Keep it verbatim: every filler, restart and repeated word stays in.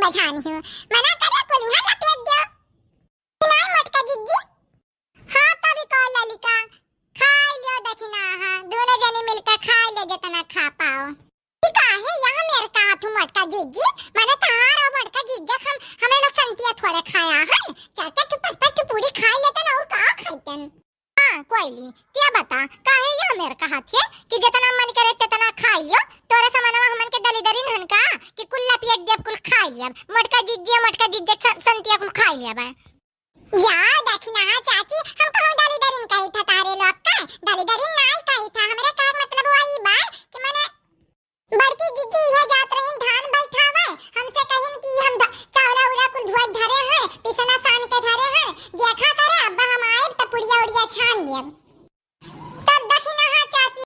छानी हूँ। मना करे कुलिहा लपेट दियो। कि नाहीं मोटका जिज्जी? हाँ, तभी कहो ललिका, खाई लियो दखिना, हाँ, दोनों जनी मिलकर खाई लियो जितना खा पाओ। कि काहे यहाँ मेर कहा थू मोटका जिज्जी? माने तहार और मोटका जिज्जा हम, हमें लोग संतिया थोड़े खाया हन। चार चार ठो पाँच पाँच ठो पूरी खाई लेतन और का खाइतन? हाँ, कोयली, तिया बता, काहे यहाँ मेर कहा थे कि जितना मन करे तितना खाई लियो? तोरे समनवा हमन के दलिदरिन हन का कि कुल लपेट देब, कुल खाई लियब? मोटका जिज्जी, मोटका जिज्जे स-, संतिया कुल खाई लियब। या दखिना चाची, हम कहूँ दलिदरिन कही था तारे लोग का? दलिदरिन नाई कही था, हमरे